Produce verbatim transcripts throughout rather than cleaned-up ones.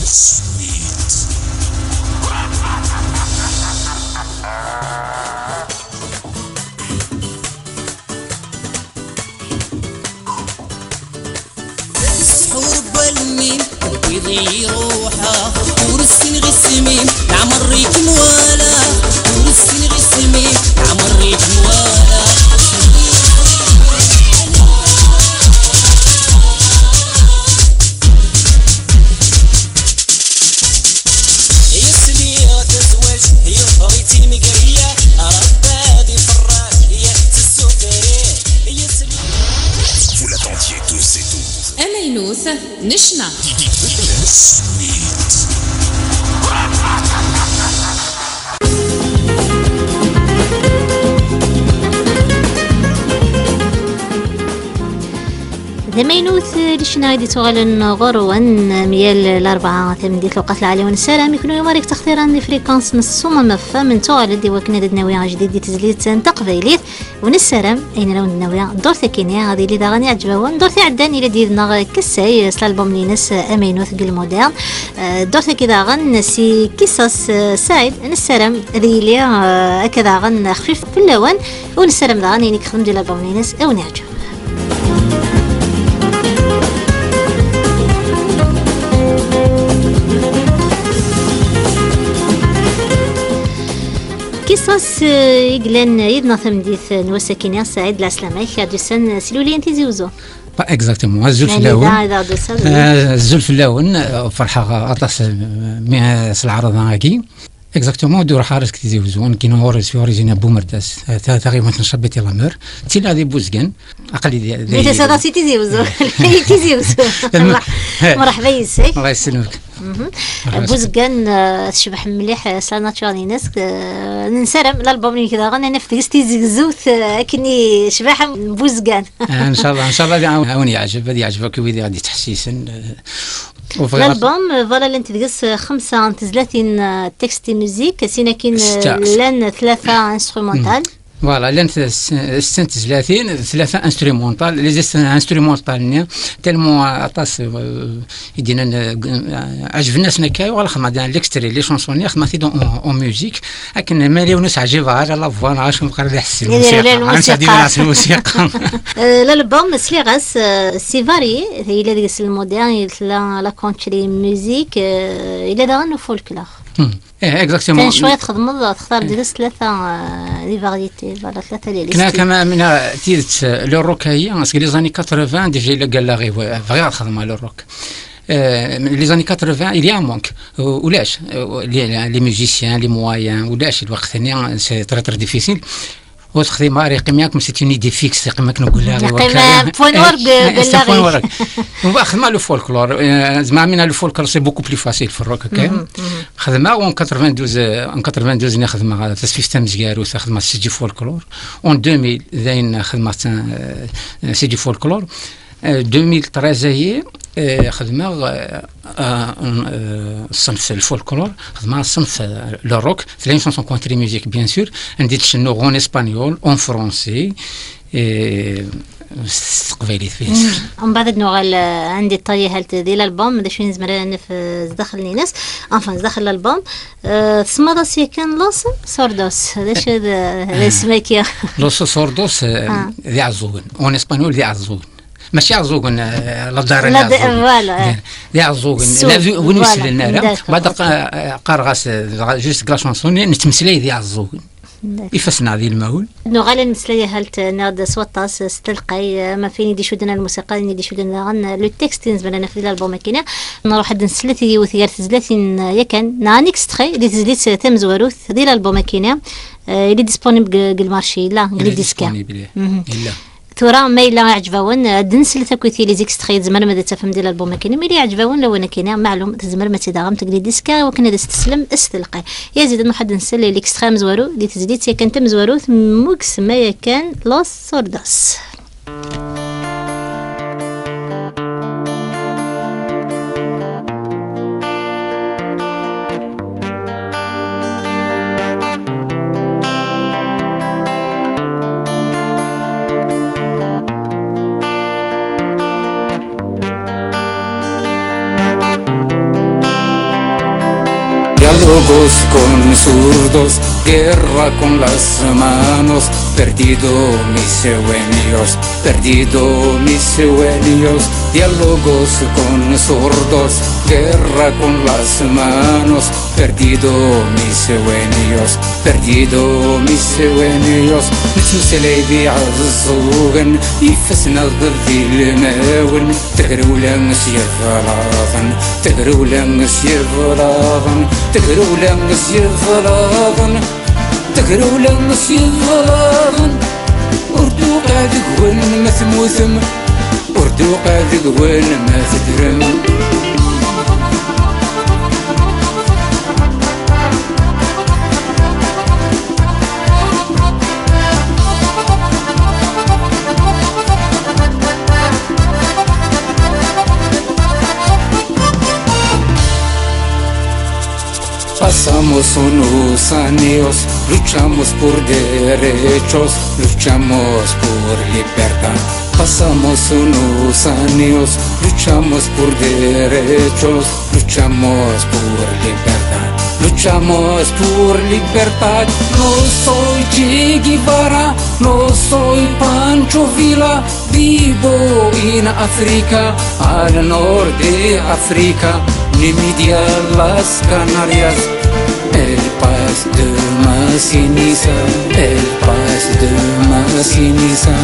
Sḥur n wallen-im, tewwiḍ-iyi ruḥeɣ. Ur ssineɣ isem-im, leɛmer i kem-walaɣ. Ur ssineɣ isem-im, leɛmer i kem-walaɣ. Yesliɣ tazwaj, yeffeɣ-itt-in mgariya. Rebbi ad iferreḥ, yettesufer-it. Yesliɣ. Vous l'attendiez tous et toutes. Amaynut n ccna. D amaynut, eh, di ccna i d-ittuɣalen ɣur-wen, eh, myal Larebɛa tameddit lewqat lɛali, u nessaram i kunwi merra i yettextiren di fréquence n Sumam F M, nettuɣal-d i wakken ad d-nawi ajdid di tezlit n teqbaylit, u nessaram ayen ara wen-d-nawi ddurt akkin-nni ad yili daɣen iɛǧeb-awen. Ddurt iɛeddan yella-d yid-neɣ Kessay, eh, s lalbum-nni-ines, eh, amaynut deg lmodern. Eh, ddurt-agi daɣen si Kissas, eh, Saɛid, nessaram ad yili, eh, akka daɣen xfif fell-awen, u nessaram daɣen ayen i yexdem di lalbum-nni-ines ad wen-iɛǧeb. Kissas, eh, i yellan yid-neɣ tameddit n wass-agi-nni, Saɛid, lɛeslama-k, ad d-yusan s lulin Tizi Uzzu. Pas exactement. Azul fell-awen. Anida i d aɣ-d-tusiḍ? Eh, azul fell-awen. Eh, ferḥeɣ aṭas, eh, mi, eh, s leɛraḍa-agi. Exactement, ur ruḥeɣ ara seg Tizi Uzzu. Nekkin ɣur-, si origine n Bumerdas, eh, ta-, taɣiwant n Chabitte-et-Lameure. Ttiliɣ di Buzgan. Aql-i di, di, di tusiḍ si Tizi Uzzu. Di Tizi Uzzu. Merḥ-, merḥba yis-k. Allah yesselmek. Mhm. Merḥba yis-k. Buzgan, eh, tecbeḥ mliḥ, eh, s la nature-ines. Eh, nessaram lalbum-nnek daɣen ad naf deg-s tizegzewt, eh, akken i cbaḥ n Buzgan. Ah, ncallah, ncallah ad awen-, ad wen-yeɛjeb, ad yeɛjeb akk i wid i ɣ-d-yettḥessisen. Eh, u bɣiɣ ad... L'album, eh, voilà, llant deg-s, eh, xemsa n tezlatin, eh, texte et musique, sin akin, eh, setta. Llan tlata instrumental. Mm. Voilà, llant s-, setta n tezlatin, tlata instrumental, les inst-, instrumental-nni, tellement, eh, aṭas, eh, i d-yennan, eh, ɛejben-asen akka, uɣal xedmeɣ l'extrait, les chansons-nni, xedmeɣ-t-id en, en musique. Akken ma yella ur s-ɛjibeɣ ara la voix, neɣ acu meqqar ad iḥess lmusiqa. Lmusiqa. Amek ad iwala s lmusiqa? Eh, l'album, sliɣ-as, eh, c'est varié, yella deg-s le moderne, yella la country music, eh, yella daɣen le folklore. Hmm. Eh, exactement. Kan cwiya txedmeḍ, textar deg-s tlata, eh, des variétés, voilà, tlata les styles. Kna kama mina tidet, eh, le rock-ayi, seg les années quatre-vingts, déjà yella galla ɣi, eh, bɣiɣ ad xedmeɣ le rock. Euh, les années quatre-vingts, il y a un manque. Euh, ulac, euh, les, les musiciens, les moyens, ulac, lweqt-nni, c'est très, très difficile. Ur texdim ara, yeqqim yakk, c'est une idée fixe, yeqqim akken ugla, yeqqim, euh, point noir, eh, eh, c'est un point noir. Wa xedmeɣ le folklore, euh, zma mina le folklore, c'est beaucoup plus facile في الروك, ok? Mhm, mhm. Xedmeɣ en quatre-vingt-douze, euh, en quatre-vingt-douze, ni xedmeɣ, euh, tasfift tamezgarut, xedmeɣ c'est du folklore. En deux mille, dayen xedmeɣ, euh, c'est du folklore. Euh, deux mille treize-ayi, euh, xedmeɣ, euh, euh, euh, ṣṣenf n lfolklor, xedmeɣ ṣṣenf, euh, le rock, tella une chanson country music, bien sûr, anda i tcennuɣ en espagnol, en français, et s teqbaylit, bien sûr. Mm. Mbeɛd ad nuɣal, euh, ad ndétailler halt di l'album, d acu i nezmer ad naf, euh, zdaxel-ines, enfin, zdaxel l'album. Euh, tsemmaḍ-as yakan Los Sordos, d acu d, d asem-agi? Los Sordos, euh, d iɛeẓẓugen. En espagnol, d iɛeẓẓugen. Mačči iɛeẓẓugen, eh, la dara n iɛeẓẓugen. Voilà, eh. D iɛeẓẓugen. Sud, la, win ur sellen ara. D'accord, ok. Baad qa-, qqareɣ-as, eh, dɣa, juste deg la chanson, nettmeslay d iɛeẓẓugen. D'accord. Ifassen-a d ilmawen. Nuɣal ad nmeslay halt, eh, nniɣ-d s waṭas, eh, s telqay, eh, ma f ayen i d-icudden ar lmusiqa, ayen i d-icudden daɣen, eh, le texte i nezmer ad naf di l'album-agi-nni. Nruḥ ad nsel i yiwet gar tezlatin, eh, yakan, neɣ un extrait di tezlit, eh, tamezwarut di l'album-agi-nni. Eh, il est disponible deg, deg lmarché, yella, deg les disques. Il est disponible, yella. Tura, ma yella iɛǧeb-awen, ad d-nslet akk i les extraits, tzemrem ad t-tafem di l'album akkin. Ma yella iɛǧeb-awen lawan akkin, meɛlum, tzemrem ad tt-id-taɣem deg les disques, i wakken ad as-teslem s telqay. Yazid, ad nruḥ ad nsel i l'extrait amezwaru, di tezlit yakan tamezwarut, mmugs ma yakan Los Sordos. Logos con zurdos, guerra con las manos, perdido mis sueños, perdido mis sueños. Diálogos con zurdos, guerra con las manos, perdido mis sueños, perdido mis sueños. Nettmeslay d iɛeẓẓugen, ifassen-a d ilmawen. Tagrewla s yeblaḍen, tagrewla s yeblaḍen, tagrewla s yeblaḍen, tagrewla s yeblaḍen. Ur d-tuqiɛ deg-wen ma temmutem, ur d-tuqiɛ deg-wen ma teddrem. Pasamos unos años, luchamos por derechos, luchamos por libertad. Pasamos unos años, luchamos por derechos, luchamos por libertad. Luchamos por libertad. No soy Che Guevara, no soy Pancho Villa. Vivo en África, al norte de África, ni media las Canarias. El país de más ceniza, el país de más ceniza.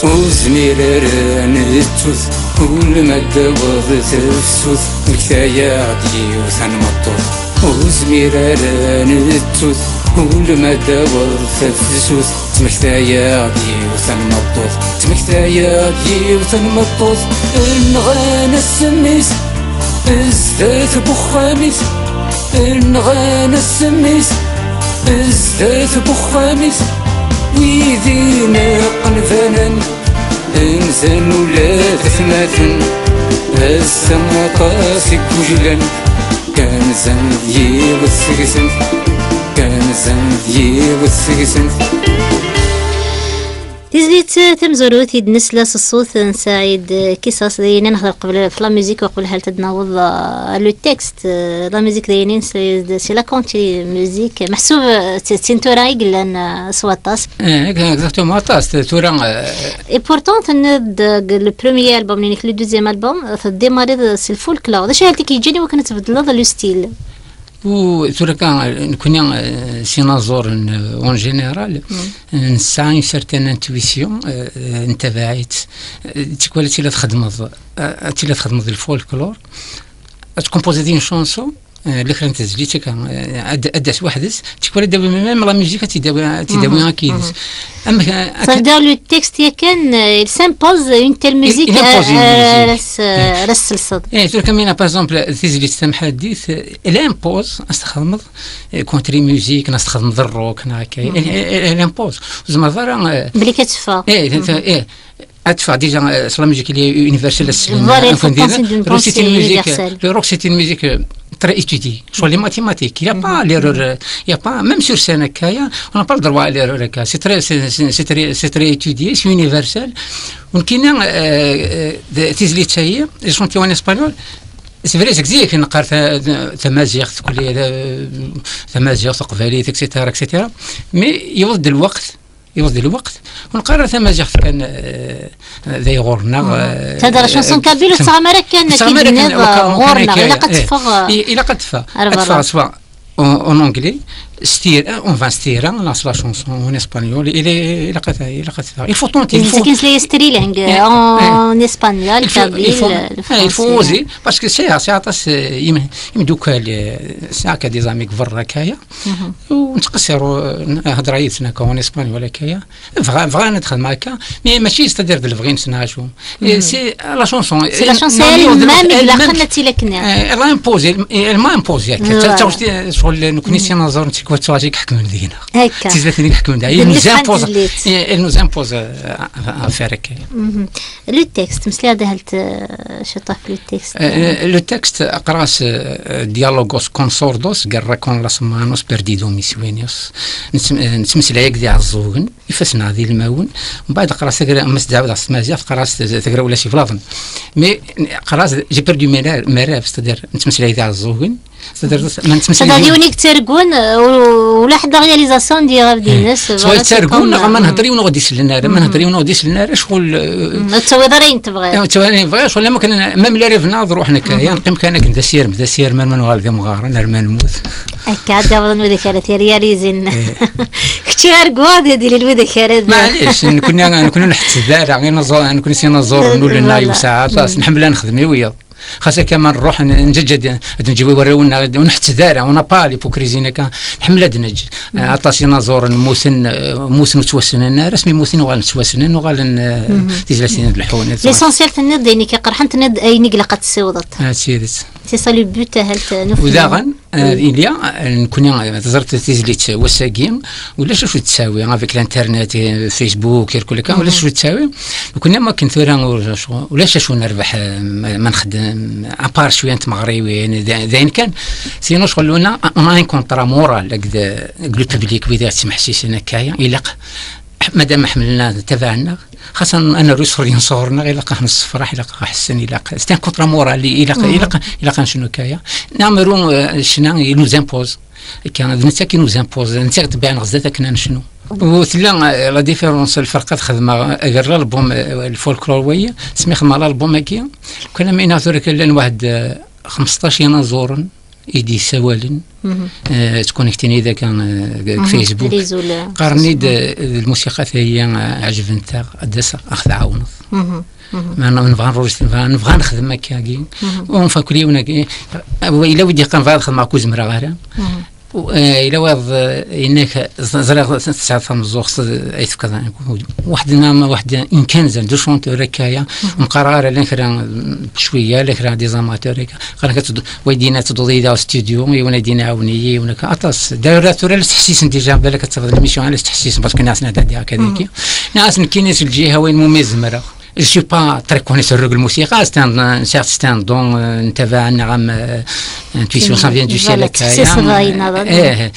Ur zmir ara nettut, kul ma d-taweḍ tefsut, tmektay-aɣ-d yiwet n tmeṭṭut. Ur zmir ara nettut, kul ma d-taweḍ tefsut, tmektay-aɣ-d yiwet n tmeṭṭut. Tmektay-aɣ-d yiwet n tmeṭṭut, nɣan-as mmi-s, zdat n uxxam-is. Nɣan-as mmi-s, zdat n uxxam-is. Wid ineqqen banen, nzan ula d atmaten. Ass-a aṭas i yuglan, kan zan d yiwet seg-sen, kan zan d yiwet seg-sen. Tizlit tamezwarut i d-nesla s ṣṣut n Saɛid Kisas, d ayen i nehder qbel ɣef la musique, uqbel ḥalet ad d-naweḍ, euh, le texte, euh, la musique d ayen i nesla, c'est la country music. Meḥsub, euh, d tin tura i yellan, euh, s waṭas. Eh, exactement, aṭas, tura, euh, Et pourtant, tenniḍ-d, euh, le premier album, nekk le deuxième album, euh, teddimariḍ s lfolklore. D acu i k-yeǧǧan i wakken ad tbeddleḍ le style? U tura kan, nekkni, eh, s inaẓuren, eh, en général, eh, nesɛa une certaine intuition, eh, eh, ntabaɛ-itt. Eh, tikwal ad tili txedmeḍ, eh, ad tili txedmeḍ lfolklore, ad tkompoziḍ une chanson, eh, la kra n tezlit akka, eh, ad, ad d-tas weḥd-s, tikwal ad d-tawi même la musique, ad tt-id-tawi, ad tt-id-tawi akka yid-s. Amek, eh, Ça veut dire le texte yakan, euh, il s'impose une telle musique, il impose une euh, musique. Eh, ras, euh, ras selṣed. Eh, tura kan, par exemple, tizlit tamḥaddit, eh, elle impose, ad s-txedmeḍ, eh, country music, neɣ ad s-txedmeḍ rock, neɣ akka. Elle, elle, elle impose. Ur tzemreḍ ara, eh, Belli ad teffeɣ. Eh, eh, ad teffeɣ déjà, eh, s la musique, il est universel, as-slen. Voilà, il faut penser d'une pensée universelle. Le rock, c'est une musique, euh, très étudiée. Sur les mathématiques, il n'y a pas l'erreur, euh, il n'y a pas, même sur scène, il y a, on n'a pas le droit à l'erreur, c'est très, c'est, c'est, c'est très, c'est très étudié, c'est universel. Donc, il y a, euh, euh, des, des, les chansons en espagnol. C'est vrai, c'est que نقرا تمازيغ، تقول لي هذا تمازيغ، تقباليت، et cetera, et cetera. Mais يوض الوقت يوض الوقت ونقرا تمازيغ كان، آه، ذي غورنا، آه، تهدر شانسون كابيل، آه، وتسعى مرة كان تسعى مرة كان كيدنيض، وكان، آه، غورنا، كان، إلا قد آه، تفغ إي-، إلا قد تفغ. أربعة. قد تفغ سواء en, en anglais, ستير، آه، on va ستيرا، لاس لا شانسون، en espagnol، إلا، إلا قد، إلا قد تفغ. Il faut tenter, il faut. كاين سلايا ستريلينغ، آه، آه. En espagnol, il faut, il faut, كابيل، آه، il faut oser, parce que c'est, c'est عطاس، آه، يم-، يمدوكال، آه، ساعة كا des amis برا كايا. ونتقصروا، آه، هضره يتسنى كون اسباني ولا كايا. بغا، بغا نتخدم هكا، مي ماشي ستادير د البغي نسنى شو. إيه، سي لا شونسون. سي لا شونسون، إيه، المام اللي خلنا تيلكنا. إيه، لا امبوزي، إيه، ما امبوزي هكا. تا، تا، واش تي-، شغل نكوني سي نظر نتي Ur ttwaɣ i iḥekmen deg-neɣ. Akka. D tizlatin i iḥekmen da. Elles nous imposent, elles nous imposent, euh, à, à faire akka. Le texte, meslaya d ahelt, euh, ciṭṭaf le texte. Euh, le texte, aqras, euh, diálogos con sordos, guerra con las manos, perdido mis sueños. Nettmeslay akked iɛeẓẓugen, ifassen-a d ilmawen. Mbeɛd aqras tagra, ma s-d-ɛawdeɣ s tmaziɣt, aqras tagrawla s iblaḍen. Mais aqras, j'ai perdu mes rêves, c'est-à-dire, nettmeslay d iɛeẓẓugen. Tadart, ma nettmeslay d yiwen i yettargun, ula ḥedd réalisation n yiɣef d-ines. Swa yettargun, neɣ ma nehder yiwen ur ɣ-d-isellen ara, ma nehder yiwen ur ɣ-d-isellen ara, ccɣel, ur tettawiḍ ara ayen tebɣiḍ. Ur tettawiḍ ara ayen tebɣiḍ, ccɣel am akken, même les rêves nneɣ ad ruḥen akka, ya neqqim kan akken d asirem, d asirem, arma nuɣal d imɣaren, arma nemmut. Akka, ad d-awḍen widak ara t-réalisin. Kečč d argu, ad d-ilin widak ara d- Maɛlic, nekkni, nekkni ur nḥetteb ara, nekkni s inaẓuren n ul-nneɣ yewseɛ aṭas, nḥemmel ad nexdem i wiyaḍ. Xas akka ma nruḥ n-, nǧeǧǧ ad, ad nǧiwi warraw-nneɣ, ur nḥetteb ara, on n'a pas l'hypocrisie akka. Nḥemmel ad neǧǧ. Aṭas inaẓuren mmuten, eh, mmuten ur ttwassnen ara, asmi mmuten uɣalen ttwassnen, uɣalen, eh, tizlatin ad leḥḥun. L'essentiel tenniḍ-d ayen i k-iqerḥen, tenniḍ-d ayen i ilaq ad tessiwḍeḍ. Ah, d tidet. C'est ça le but, ahelt, n ufennan. U daɣen, eh, il y a, eh, nekkni, eh, teẓriḍ tizlit wass-agi, ulac acu tettawi, avec l'internet, eh, Facebook, irkul akka, ulac acu tettawi. Nekkni am wakken tura ur, ulac acu nerbeḥ, eh, ma, ma nexdem, à part cwiya n tmeɣriwin, d, d ayen kan. Sinon, ccɣel, on a, on a un contrat moral avec de, avec le public, wid i ɣ-yettmeḥsisen akka, ilaq, madam ḥemmlen-aɣ, tabaɛen-aɣ, xas ad nerru sɣur yinẓuren-nneɣ, ilaq ad nsefreḥ, ilaq ad ḥessen, ilaq, c'est un contrat moral, ilaq, ilaq, ilaq ad necnu akka. Neɣ meru, eh, ccna, il nous impose. Akka, d netta qui nous impose, d netta i ɣ-d-ibeɛɛen ɣer zdat akken ad necnu. U tella, eh, la différence, lferq ad xedmeɣ, eh, gar l'album, eh, lfolklor wayi, asmi xedmeɣ l'album-agi, kan am ayen tura kan llan waḥed, eh, xmesṭac yinaẓuren i d-yessawalen, eh, ttconnectin yid-k, eh, deg Facebook. Qqaren-id, eh, d lmusiqa tagi, eh, ɛejbent-aɣ, ad d-tas, ad ɣ-tɛawneḍ. Ma n-, nebɣa nruj, nebɣa, nebɣa nexdem akkagi. Unfa kul yiwen agi, eh, yella wi d-yeqqaren bɣiɣ ad xedmeɣ, ur zemreɣ ara. U, eh, yella wayeḍ, eh, yenna-k, ẓ-, ẓriɣ tesɛiḍ tameẓẓuɣt, eh, ay tefkeḍ, eh, waḥed nna, waḥed imkan zan, deux chanteurs akka, ya, ur qqareɣ ara, llan kra, mm, cwiya, llan kra des amateurs akka. Qqaren-ak ad teddu-, wa yeddi-nni ad tedduḍ yid-i ɣer studio, yiwen ad d-iɛawen-iyi, yiwen akka. Aṭas. D'ailleurs, tura la ttḥessisen déjà, balak ad tafeḍ l'émission, la ttḥessisen, parce que nniɣ-asen ad ɛeddiɣ akka dagi. Nniɣ-asen nekkini s lǧiha-w ayen umi zemreɣ. Je suis pas très connaisseur deg lmusiqa, c'est un, c'est un don, euh, ntabaɛ neɣ am, euh, intuition, ça vient du ciel, voilà, akka, tettḥessiseḍ ayen. Eh,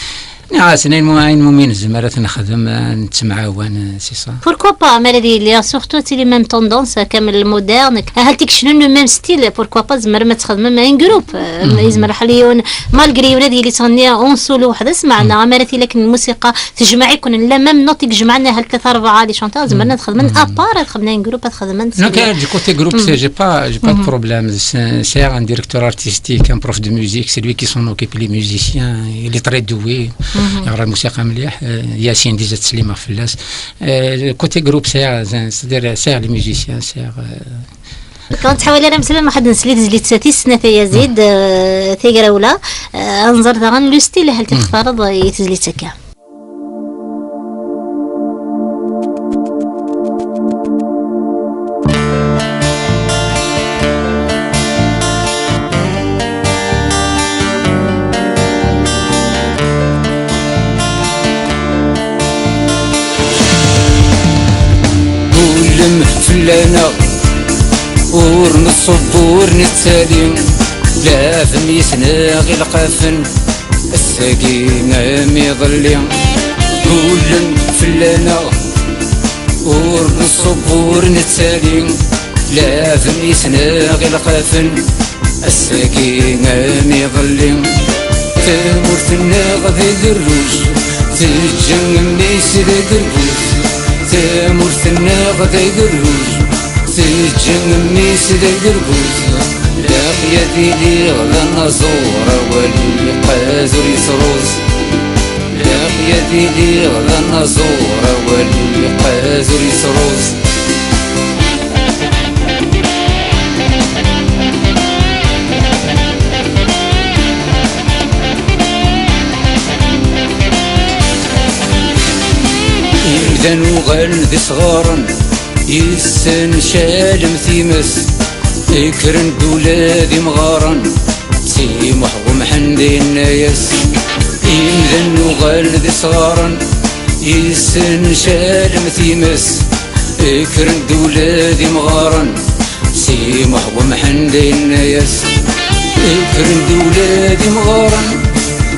nniɣ-asen ayen mu-, ayen mumi nezmer ad t-nexdem, eh, nettemɛawan, eh, c'est ça. Pourquoi pas, ma ara d-yili, surtout ad tili même tendance, eh, kamel moderne, ahat i yecnun le même style, pourquoi pas, tzemrem ad txedmem un groupe, eh, yezmer ḥal yiwen, malgré yiwen ad yili yettɣenni en solo weḥd-s, meɛna, ma ara tili akken lmusiqa tejmeɛ-iken, la même note i ijemɛen ahat tlata rebɛa les chanteurs, zemren ad xedmen à part, ad xedmen un groupe, ad xedmen. Donc, euh, du côté groupe, c'est, j'ai pas, j'ai pas de problème. C'est, c'est un directeur artistique, un prof de musique, c'est lui qui s'en occupe, les musiciens, il est très doué. Yeɣra lmusiqa mliḥ, euh, Yassine déjà ttsellimeɣ fell-as. Euh, côté groupe, c'est, c'est-à-dire, c'est les musiciens, c'est, euh, Kan ttḥawal ara mslan, waḥed nsel i tezlit tis snat ay Yazid, eh, tagrawla, eh, ad nẓer daɣen le style, hal textareḍ i tezlit akka. Gullen fell-aneɣ, ur nṣubb, ur nettali, lɛebden yis-neɣ ilqafen, ass-agi am iḍelli. Gullen fell-aneɣ, ur nṣubb, ur nettali, lɛebden yis-neɣ ilqafen, ass-agi am iḍelli. Tamurt-nneɣ d agerruj, teǧǧa mmi-s d agerbut. Tamurt-nneɣ d agerruj, teǧǧa mmi-s d agerbut. Ilaq ad iliɣ d anaẓur, awal yeqqaz ur yettruẓ. Ilaq ad iliɣ d anaẓur, awal yeqqaz ur yettruẓ. Imdanen uɣalen d isɣaren, yessencalem times, kkren-d ula d imɣaren, Si Muḥ Umḥend yenna-yas, Imdanen uɣal d isɣaren, yessencal am times, kkren-d ula d imɣaren, Si Muḥ Wemḥend yenna-yas. Kkren-d ula d imɣaren,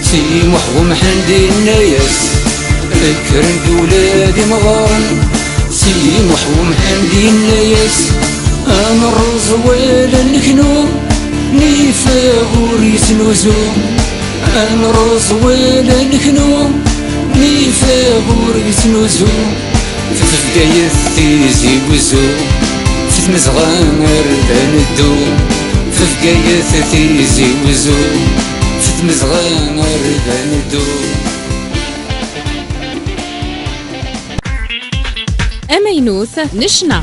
Si Muḥ Wemḥend yenna-yas. Kkren-d ula d imɣaren, Si Muḥ Wemḥend yenna-yas. Amerreẓ wala neknu, nifeɣ ur yettnuzu. Amerreẓ wala neknu, nifeɣ ur yettnuzu. F Bgayet Tizi Wezzu, f tmezɣa ar d aneddu. F Bgayet Tizi Wezzu, f tmezɣa ar d aneddu. Amaynut n ccna.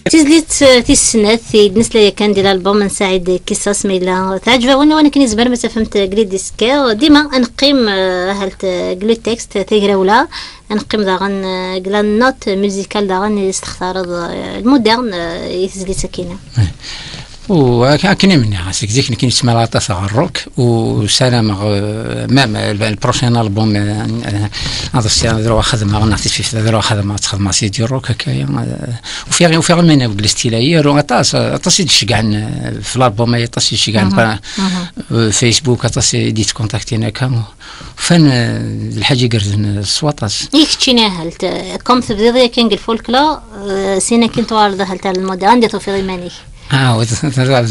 Tizlit, eh, tis snat i d-nesla yakan di l'album n Saɛid Kissas, ma yella teɛǧeb-awen, wan akken izmer ma tafemt deg les disques. Dima ad neqqim, eh, ahalt, eh, deg le texte, tagrawla, ad neqqim daɣen, eh, deg la note musicale daɣen i s-textareḍ, eh, le moderne, eh, i tizlit-agi-nni. U ak-, akken i m-nniɣ, seg zik nekk nettmal aṭas ɣer rock, u ssarameɣ, euh, même, euh, le, le prochain album, euh, euh, ad as-, ad ruɣ xedmeɣ, neɣ tisfift ad ruɣ xedmeɣ, ad xedmeɣ si du rock, akka, euh, ufiɣ, ufiɣ iman-iw deg le style-ayi, aru aṭas, aṭas i d-ceggɛen, euh, f l'album-ayi, aṭas i d-ceggɛen, pa-, euh, Facebook, aṭas i d-yettkontaktin akka. Ufan, euh, d lḥaǧa igerrzen, euh, s waṭas. I keččini ahalt, euh, comme tebdiḍ yakan deg le folklore, euh, sin akin tuɣaleḍ ahalt ar le moderne, anda tufiḍ iman-ik? Ah, oui,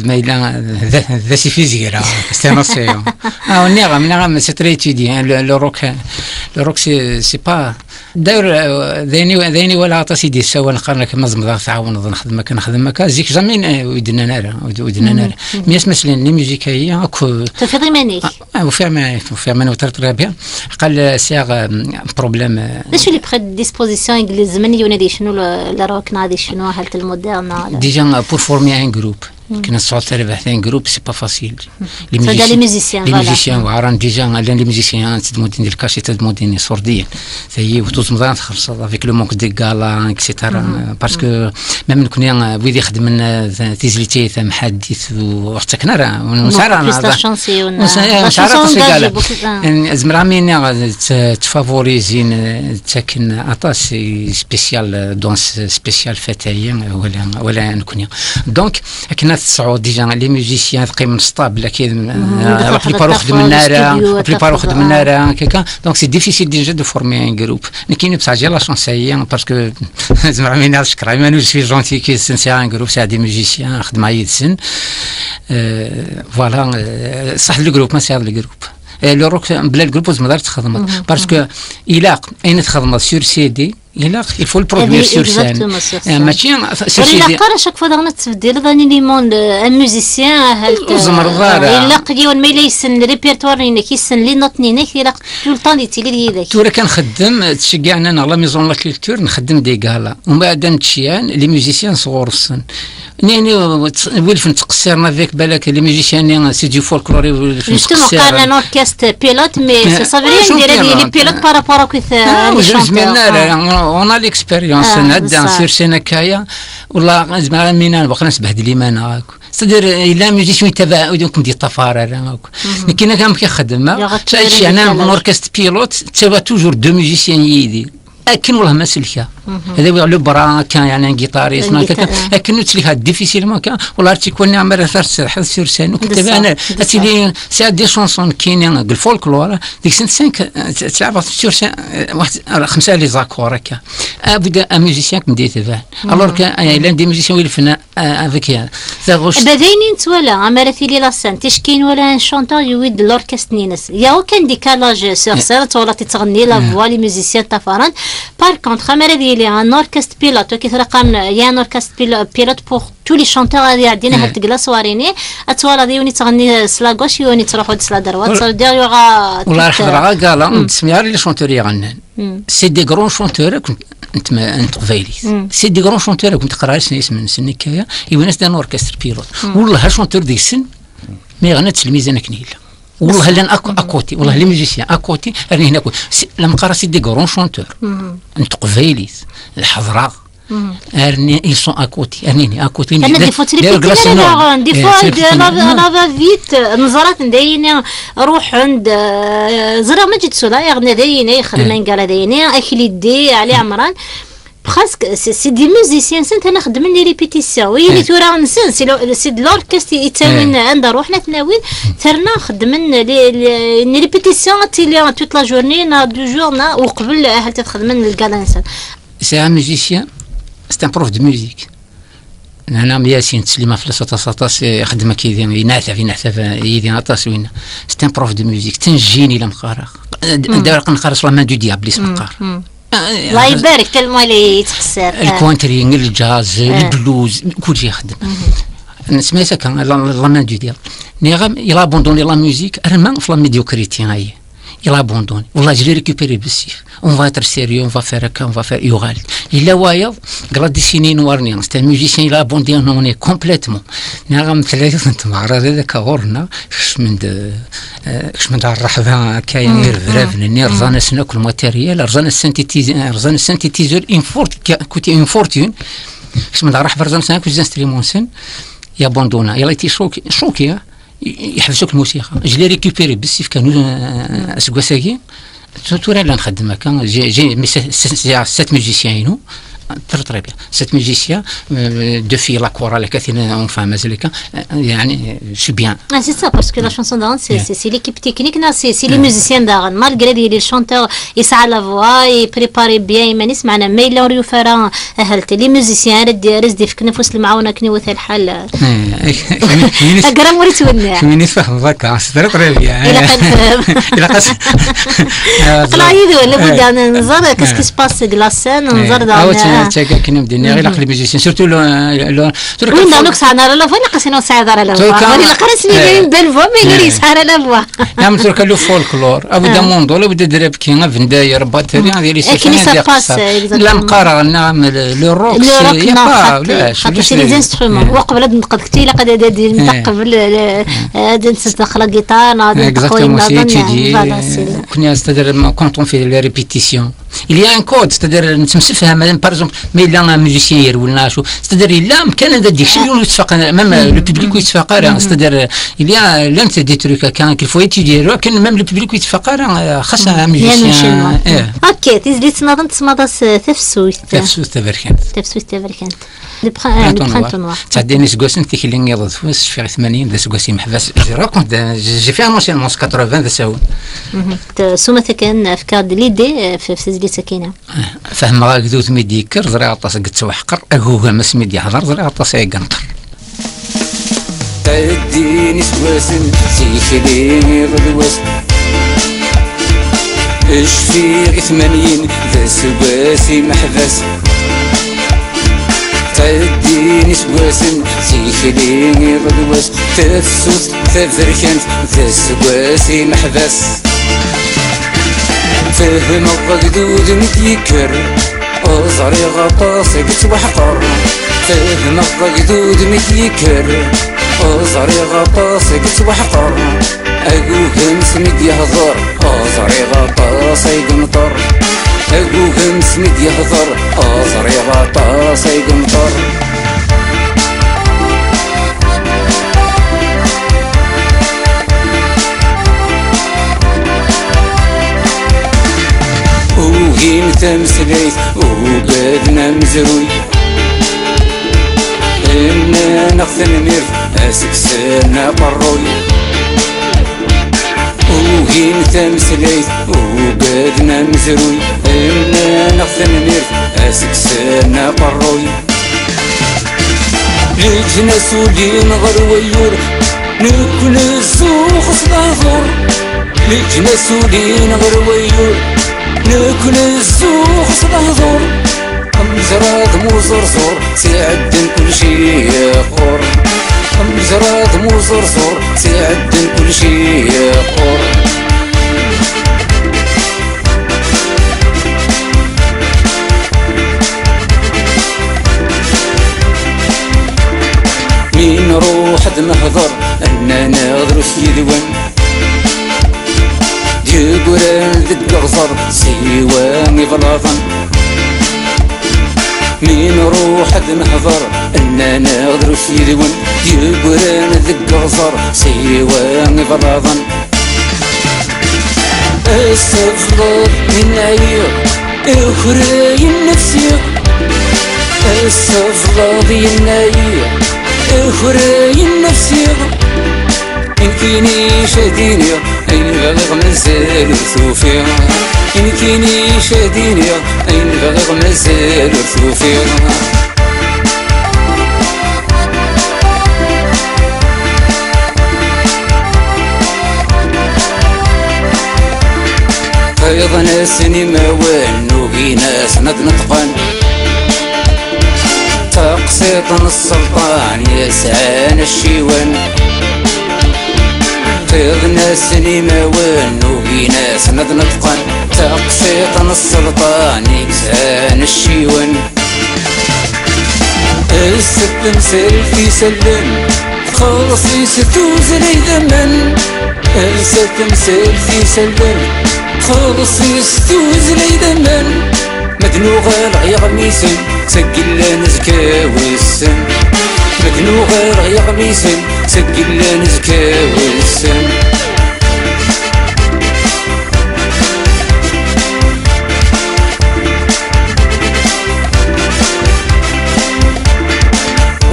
ma yella d, d asif i zegreɣ, c'est un océan. Ah, on ira, on ira, mais c'est très étudié, hein, le, le rock, le rock, c'est, c'est pas, d'ailleurs, euh, d ayen i, d ayen i walaɣ aṭas i d-yessawal, qqaren-ak ma tzemreḍ ad tɛawneḍ, nexdem akka, nexdem akka, zik jamais, euh, ur d-nnan ara, ur d-, ur d-nnan ara. Mi asmi slan les musiques-ayi, akk, euh, tufiḍ iman-ik? Ah, ufiɣ iman-, ufiɣ iman-iw très, très bien. Qal, euh, sɛiɣ, euh, un problème, euh, D acu les prédispositions i yelzem yiwen ad yecnu le, le rock, neɣ ad yecnu ahalt le moderne, neɣ le... Déjà, euh, pour former un groupe, كنا نسعود تربح ثاني groupe, c'est pas facile. Les musiciens, les musiciens, voilà. Déjà, les musiciens, تدمودين ديال الكاشي، تدمودين صوردين. Ça y est, وتوز مضان تخلص avec le manque de galas, et cetera. Parce que même نكون ويدي خدمنا تيزليتي ثم حديث وقتك نرى ونسارع plus la chance. زمرا ميني تفافوريزين تاكن اطاس spécial, danse spéciale fête, ولا ولا نكوني. Donc كنا تسعود déjà les musiciens تقيم stable كي la plupart خدمنا راه la plupart خدمنا راه كيكا. Donc c'est difficile déjà de former un groupe. نكيني بصح j'ai la chance هي parce que زعما مين شكرا، mais je suis gentil كي c'est un groupe, c'est des musiciens خدمة يدسن. Voilà, صح le groupe, ما c'est le groupe. Le rock بلا le groupe زعما تخدم parce que il a une تخدم sur CD. Il faut le produire sur scène. ماشي sur CD. غير à chaque fois داغنا تبدل داني لي مون. Un musicien هل زمر ضارع. إلا قديون ما إلا يسن répertoire نينك، يسن les notes نينك، إلا tout le temps يتيلي يدك. تورا كنخدم، تشجعنا نغلا maison de la culture، نخدم des galas. ومن بعد نتشيان les musiciens صغور السن. نيني ويلفن تقصيرنا فيك بالك les musiciens c'est du folklore. Justement قالنا un orchestre pilote, mais ça veut rien dire les pilotes par rapport à les chanteurs. On a l'expérience, نعدى sur scène هكايا. والله زعما مينا باقي نسبح دي ليمان هاك. C'est-à-dire إلا musicien يتبع وديكم دي طفار هاك. لكن كان كيخدم شي أنا un orchestre pilote, تبع toujours deux musiciens يدي. أكن والله ما سلكها. هذا هو le bras كان يعني un guitariste, أكن تسلكها difficilement كان. والله تيكون عمر ثلاث سرحات sur scène. وكنت أنا c'est des chansons كاينين الفولكلور ديك سنت cinq, تلعب sur scène, واحد خمسة les accords هكا. أبدا un musicien كنت يتبع. Alors que l'un des musiciens ولا الفنان avec تغوش. بعدين نتوالى أما راه تيلي la scène تشكين ولا un chanteur يويد l'orchestre نينس. Il y a aucun décalage sur scène ولا تتغني la voix, les musiciens تفرن. Par contre أما راه يلي un orchestre pilote كي ترقم, il y a un orchestre pilote pour tous les chanteurs هذه عندنا هاد la soirée ني. أتوالا دي يوني تغني سلا gauche, يوني تروح ود سلا droite, ça veut dire il y aura والله راح غا كالا نتسمع les chanteurs يغنن. C'est des grands chanteurs كنت انت ما انت قبايلي. C'est des grands chanteurs كنت قرا اسمي اسم نسني كايا يونس دان orchestre pilote. والله chanteur ديك السن ما يغنى تلميذ انا كنيلا. والله لان اكو اكوتي, والله les musiciens اكوتي راني هنا كو. لما قرا c'est des grands chanteurs انت قبايلي الحضره. Arni, ils sont à côté. Arni, à côté. Des fois, des fois, des fois, la va vite. Neẓra-ten dayini ruḥen-d, ẓriɣ ma ǧǧet sula, yerna dayini, yexdem angal dayini, Akli Ddi, Ali Ɛemran. Presque, c'est des musiciens, c'est un xeddmen les répétitions. Oui, il est tura, c'est de l'orchestre, il est un endroit, terna xeddmen les répétitions, il y a toute la journée, na deux jours, na, ou قبل, هل تخدمن الكالا. C'est un musicien, c'est un prof de musique. Nana Yasin, ttsellimeɣ fell-as aṭas, aṭas, ixeddem akka yid-i, yenneɛtab, yenneɛtab yid-i aṭas, winna. C'est un prof de musique, ttnejjin i la meqqareɣ. Anda ara qqen qqar la main du diable, i s-meqqar. الله يبارك، tellement il est يتخسر. الكونتري، الجاز، البلوز، كل شيء يخدم. نسميها هكا، la main du diable. Niɣam, il a abandonné la musique, arma f la médiocrité, ayi. Il a abandonné. والله, je l'ai récupéré بالسيف. On va être sérieux, on va faire هكا, on va faire يغال. Il a وايض, قال دي سيني نوارني. C'est un musicien, il a abandonné complètement. نغم ثلاثة تمارا هذاك غورنا، كشمن د-، آه، كشمن د الرحبة هكا، يعني، ربراب، ني رزان سنا كل ماتيريال، رزان السينتيتيز-، رزان السينتيتيزور، une fort-، كوتي une fortune. كشمن د الرحبة، رزان سنا كل زانستريمون سن. يا بوندونا، il a été choqué, choqué, hein. يحبسوك الموسيقى. Je l'ai récupéré بالسيف كانوا، آه، اسكواساكي. Tura la nxeddem هكا. J'ai, j'ai, mais c'est, c'est, c'est sept musiciens, nous. Très, très bien. Sept musiciens, euh, deux filles, la chorale, كاين، enfin, مازال هكا. آه، يعني، c'est bien. Ah, c'est ça, parce que la chanson d'avant, c'est, c'est, c'est l'équipe technique, non, c'est, c'est les musiciens d'avant. Malgré les, les chanteurs, ils ont la voix, ils préparent bien, mais معنا ما إلا وريو فرا أهلت les musiciens, رد، رز ديفك نفوس المعاونة كني وثا الحال. أقرأ مريت ونا. كميني فهم ذاك، c'est très, très bien. إلا قد فهم. إلا قد. لا يدو، لابد أن ننظر، qu'est-ce qui se passe sur la scène، ننظر. أو تشاكا كنا بدينا، إلا قد les musiciens، surtout le, le, وين دانوك سعنا لا فوا، نقصنا سعنا لا فوا. ولا قرأ سني بين بلفوا، mais يريس على لا فوا. نعم، ترك le folklore. أبدا موندو، أبدا دراب كي، أبدا يربط، هذه اللي سكنة ديال قصة. لا مقارنة، نعم، le rock, le rock, c'est, y a pas, لا، c'est les instruments. وقبل هاد النقد كنت إلا قد هاد نتقبل، آه، هاد نتدخل la guitare، ناضي نتقوي، exactement, c'est étudié. Voilà, c'est كنا c'est-à-dire quand on fait les répétitions. Il y a un code, c'est-à-dire نتمسفهم، مثلا، par exemple, ما إلا musicien يرولنا شو، c'est-à-dire إلا كان هذا ديك شي يتفق، même le public يتفق، c'est-à-dire il y a l'un des trucs هكا qu'il faut étudier، لكن même le public يتفق، خاص un musicien. إيه. أوكي، تيزلي تنظم تسمى داس تفسويت. تفسويت تبركان. تفسويت تبركان. Le prin-, euh, le printemps noir. تعديني سكواسن تيكلين يض فوس شفيغ ثمانين ذا سكواسي محبس. Je raconte, j'ai fait un ancien quatre-vingts ذا ساون. سومة كان أفكار دي ليدي، آه، في، في سجلي سكينة. فهمغ أقدود ميديكر، زريغ أطاس قد توحقر، أقوغ مس ميدي حضر، زريغ أطاس يقنطر. Ttɛeddin iseggasen, tikli iḍ d wass. Cfiɣ i tmanyin, d aseggas imeḥbas. Ttɛeddin iseggasen, tikli iḍ d wass. Tafsut taberkant, d aseggas imeḥbas. Fehmeɣ agdud mi d-yekker, ẓriɣ aṭas i yettwaḥqer. Fehmeɣ agdud mi d-yekker, ẓriɣ aṭas i yettwaḥqer. Agugem s mi d-yehḍer, ẓriɣ aṭas ay yenṭer. Agugem s mi d-yehḍer, ẓriɣ aṭas ay yenṭer. Ugin tameslayt, ugaden amezruy. Nnan-aɣ tanemmirt, a s-kksen aqerruy. Ugin tameslayt, ugaden amezruy. Nnan-aɣ tanemmirt, a s-kksen aqerruy. Leǧnas ulin ɣer wayyur, nekk nezzux s lehdur. Leǧnas ulin ɣer wayyur, nekk nezzux s lehdur. Amezrad muẓerẓur, tt-iɛedden kulci yeqqur. Amezrad muẓerẓur, tt-iɛedden kulci yeqqur. Mi nruḥ ad nehḍer, nnan-aɣ drus yid-wen. Deg urar deg uɣẓer, siwa iblaḍen. Mi nruḥ ad nehḍer, nnan-aɣ drus yid-wen, yeggran deg uɣẓer, siwa iblaḍen. Ass-a tebleḍ yenna-yi, ukray nnefs-iw. Ass-a tebleḍ yenna-yi, ukray nnefs-iw. Nekkini ad iniɣ ayen bɣiɣ mazal ur tufiɣ. Nekkini ad iniɣ ayen bɣiɣ mazal ur tufiɣ. Qqaḍen-asen imawen, ugin-asen ad neṭqen. Taqsiṭ n sselṭan yesɛan acciwen. Qqaḍen-asen imawen, ugin-asen ad neṭqen. Taqsiṭ n sselṭan yesɛan acciwen. Lset temsalt isallen, txelleṣ-is tuzla idammen. Lset temsalt isallen, txelleṣ-is tuzla idammen. Ma d-nuɣal ɣer yiɣmisen, seg yellan azekka wissen. Ma d-nuɣal ɣer yiɣmisen, seg yellan azekka wissen.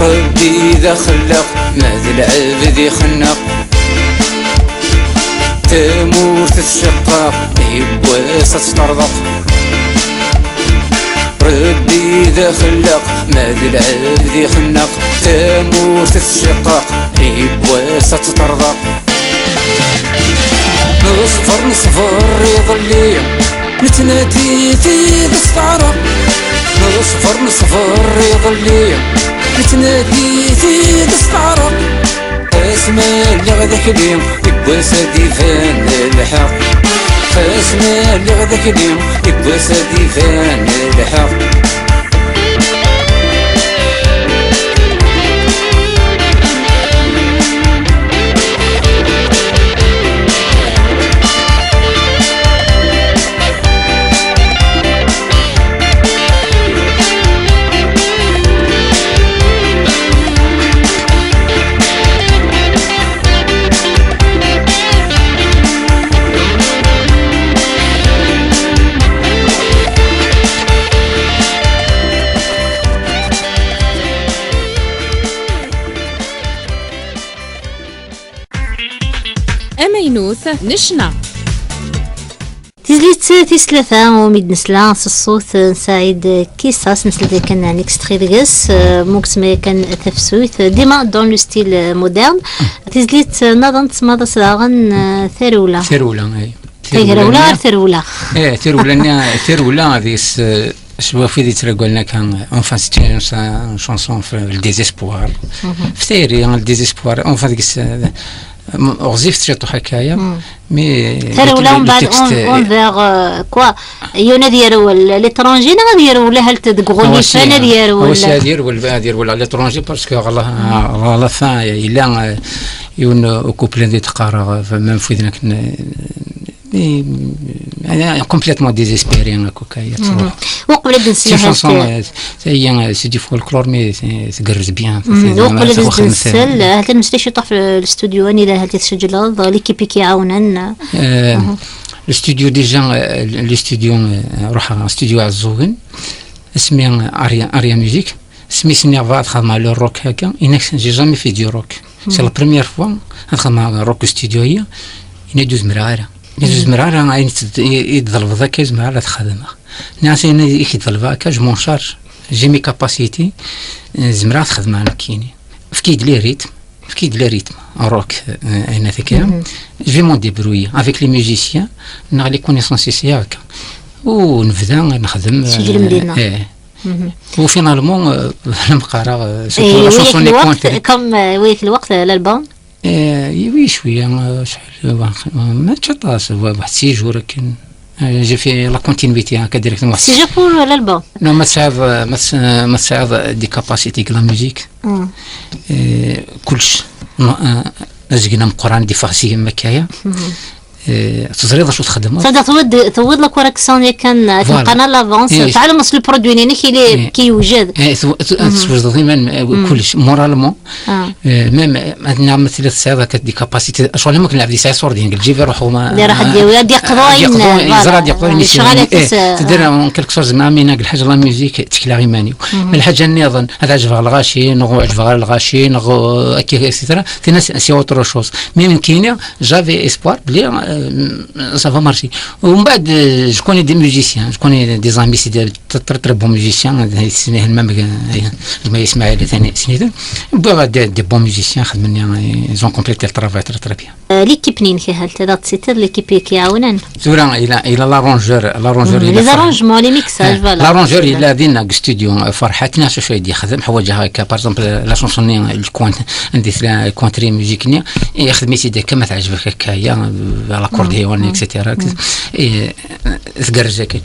Rebbi d axellaq, ma d lɛebd ixenneq. Tamurt tceqqeq, yiwwas ad teṭṭerḍeq. Rebbi d axellaq, ma d lɛebd ixenneq. Tamurt tceqqeq, yiwwas ad teṭṭerḍeq. Neṣber, neṣber iḍelli, nettnadi tidet teɛreq. Neṣber, neṣber iḍelli, nettnadi tidet teɛreq. Asmi lliɣ d akli, deg wass ad d-iban lḥeqq. Asmi lliɣ d akli, deg wass ad d-iban lḥeqq. Amaynut n ccna. Tizlit tis tlata umi d-nesla s ṣṣut n Saɛid Kissas, nesla-d yakan ɛni extrait deg-s, eh, ma ur nesmi yakan tafsut, dima dans le style, eh, moderne. Tizlit, eh, nniḍen tsemmaḍ-as daɣen, eh, tarewla. Tarewla, ay. Tagrawla ɣer tarewla. Eh, tarewla-nni, tarewla deg-s, eh, s wafid yettragalen akka, enfin, c'est une cha-, une chanson f-, le désespoir. F tayri, le désespoir, enfin, deg-s, eh, ɣezzifet ciṭuḥ akka-ya, mais le, tarewla, le, mbeɛd, texte, on, on vers, euh, quoi? Yiwen ad yerwel l'étranger neɣ ad yerwel ahal deg uɣunifan, ad yerwel? Awasi ad yerwel, ad yerwel à l'étranger, parce que ɣer la, ɣer la fin, yella, euh, yiwen, euh, couple di teqqar, euh, même f widen akken, euh, يعني complètement désespéré, هكا كي تروح. وقبل هاد النسية، c'est une chanson, euh, c'est, euh, c'est du folklore, mais c'est, c'est تقرز bien. وقبل هاد النسية، هاد المسلي شي طاح في الاستوديو، أنا إذا هاد تسجل، l'équipe كي يعاونن. آه، الاستوديو déjà، آه، الاستوديو، آه، روح استوديو عزوين، اسمي اريا، اريا ميوزيك. سميتني بغا تخدم على الروك هكا، إنك j'ai jamais fait du rock. C'est la première fois نخدم على الروك استوديو هي. إنا دوز مرارة، إنا دوز مرارة، أين تد-، يتضلب ذاك زمرارة تخدم. ناس أنا يك يتضلب هكا، je m'en charge. J'ai mes capacités. زمرارة تخدم أنا كيني. فكيد لي ريتم، فكيد لي ريتم. روك، آه، أنا ذاك. Je vais me débrouiller avec les musiciens. ناغ les connaissances هكا. ونبدا نخدم، تسجل آه، مدينة. إيه. وفينالمون، آه، لمقارا، آه، surtout إيه، la chanson وياك الوقت، كوم، آه، وياك الوقت، آه، l'album؟ آه، oui شوية، آه، شحال، آه، ما تشطاس، واحد six jours كان. آه، j'ai fait la continuité هكا directement. C'est juste pour l'album؟ Non، ما تسعب، ما تس-، ما تسعب des capacités de la musique. آه، كلش. آه، زقنا مقران دي فاسي مكايا. Eh, teẓriḍ acu txedmeḍ. Tebda tewwiḍ, tewwiḍ la correction yakan, voilà, tenqan à l'avance. Eh, tɛelmeḍ s le produit-inek ili, eh, kiyewjed. Eh, tu-, tu-, mhm, teswejdeḍ iman, eh, mhm, kullec, moralement. Ah. Eh, même, eh, maintenant, ma tella tesɛiḍ akka des capacités, acuɣer ma kan lɛebd yesɛa ṣṣur-nni deg lǧib, iruḥ u ma, ad iruḥ ad yawi, ad yeqḍu ad ayen, yeqḍu, voilà, yeẓra ad yeqḍu ayen yesɛa. Lecɣal-agi, eh, eh, tedder en quelque sorte, ma mina deg lḥaǧa la musique, ttekleɣ iman-iw. Mhm. Ma lḥaǧa nniḍen, ad ɛejbeɣ lɣaci, neɣ ur ɛejbeɣ ara lɣaci, neɣ, eh, akka, et cetera. Tinna, c'est, c'est autre chose. Mais nekkini, j'avais espoir بلي، euh, ça va marcher. ومن بعد, euh, je connais des musiciens, je connais des amis, c'est des très, très, très bons musiciens, euh, يسميهم même, euh, زعما إسماعيل ثاني سميتو. Bon, des, des bons musiciens, خدمنا, ils ont complété le travail très, très bien. آه، ليكيب منين كي هالت؟ هذا تسيتر ليكيب كي يعاونن؟ ثورة إلى، إلى l'arrangeur، l'arrangeur مم، إلى les arrangements، les mixages، voilà. L'arrangeur إلى دينا ستوديو، آه، فرحتنا شو شوية دي خدم حوايج هكا، par exemple، la chanson ني الكوان، عندي ثلا كوانتري ميوزيك ني، يخدم يسيدي كما تعجبك هكايا، آه، على كورديون، مم، et cetera. مم. إيه، تقرز هكا.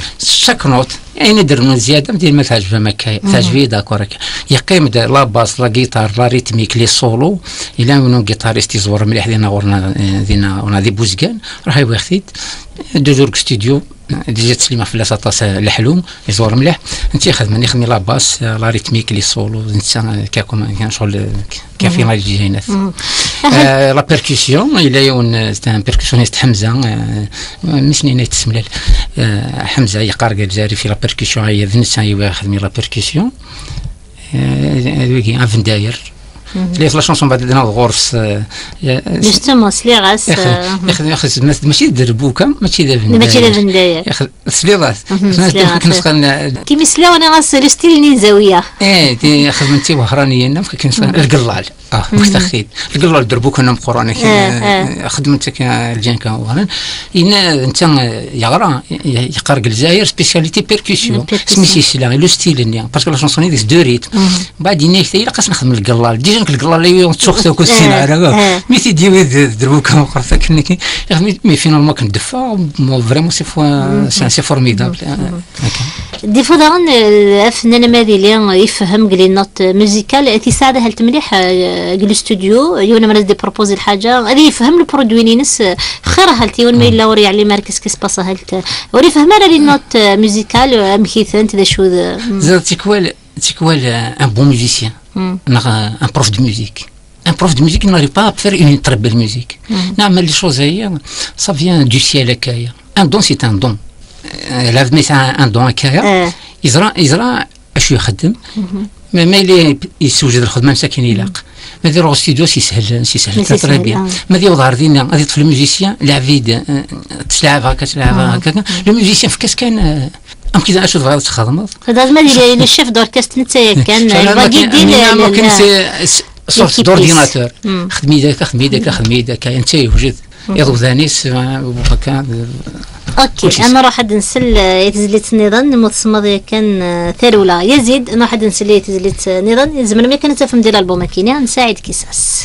Chaque note، يعني درنا زيادة، مدير ما تعجبها ما كاين، تعجبي d'accord هكا. يقيم د-، la basse، la guitare، la rythmique، les solos. إلا منو guitariste يزور مليح دينا غورنا، آه، دينا غورنا دي بوزقان، راح يويختيد. دوزور ستوديو، ديجا تسليمة في لاصاطاس لحلو، يزور مليح. انت خدمني، خدمي la basse، آه، la rythmique، les solos، انت كاكم كان شغل كافي مم. ما يجي هنا. مم. آه، la percussion، إلا يون، آه، c'est un percussionniste حمزة، آه، مسنين يتسملل. آه، حمزة يقار الجزائري في la percussion، هي ذنسا يوا خدمي la percussion. آه، هذا ويكي، آه، فنداير. مم. لي في la chanson بعد دنا غورس، آه، يا، جوستومون، سليغاس، ياخ-، آه، ياخ-، ياخ-، ماشي دربوكا، ماشي ذا فنداير. ماشي ذا فنداير. ياخ-، سليغاس. مهم، سليغاس. كنسخن، آه، كيما سلاو أنا غاس لو ستيل نينزاوية. إيه، تي خدمتي وهرانية، نعم، كنسخن مهم. القلال. آه، مهم. مستخيل. القلال دربوكا نم قرانك، آه، آه، آه. خدمتك، آه، الجان كان وهران. إن أنت، آه، يغرا، ي-، يقرق الجزائر، spécialité percussion. La percussion. سميتي سلا، لو ستيل ني. Parce que la chanson ديك دو ريتم. مهم. بعد يناك تايلا قاس نخدم القلال. ديجا نك القلال اللي يوم تشوف سوكو السين آه، عربة. آه. مي تيدي ويد دروكا وقرفة كنكي. يا أخي، مي، مي فينالمون كندفع، مو فريمون سي فوا، مهم. سي، سي فورميدابل. مهم. آه، أوكي. دي فو داغن، آه، أفنان ماذي لي يفهم قلي نوت ميوزيكال، تي ساعة هل تمليح، آه، قلي ستوديو، يونا مرز دي بروبوزي الحاجة، هذه يفهم البرودوي نينس، آه، خير هل تيون ما إلا وري علي ماركس كيس باس هل ت-، وري فهم على لي نوت، آه، ميوزيكال، آه، أمكيثن، تذا شو ذا. مم. زاد تيكوال، تيكوال، آه، ان بون ميوزيسيان. مم. نغ، آه، ان بروف دو ميوزيك. ان بروف دو ميوزيك ناري با فير اون تري بيل ميوزيك. مم. نعمل لي شوز هي، سا فيان دو سيال هكايا. ان دون سي ان دون. آه، لا ميت ان دون هكايا. آه. يزرع، يزرع اش يخدم. مهم. ما، ما اللي يسوجد الخدمه مساكين يلاق. ما دير ستوديو سي سهل، سي سهل، يسهل، تري بيان. آه. ما دير ظهر دينا، غادي يطفل الميوزيسيان، العبيد، آه، تلعب هكا، تلعب هكا. لو ميوزيسيان في كاس كان، آه، ام كذا اشوف غادي تخدم. هذا ما دير الشيف دوركاست نتا كان، الباقي دير ما كان سي، سورس دورديناتور. خدمي ذاك، خدمي ذاك، خدمي ذاك، انت يوجد. يضو ذانيس، آه، وهكا، آه، اوكي، كلشي انا سهل. راح نسل، آه، يتزليت نظام، متصمد كان، آه، ثرولا يزيد، انا راح نسل يتزليت نظام، زمن ما كانت تفهم ديال الالبوم كينيا، نساعد كيساس.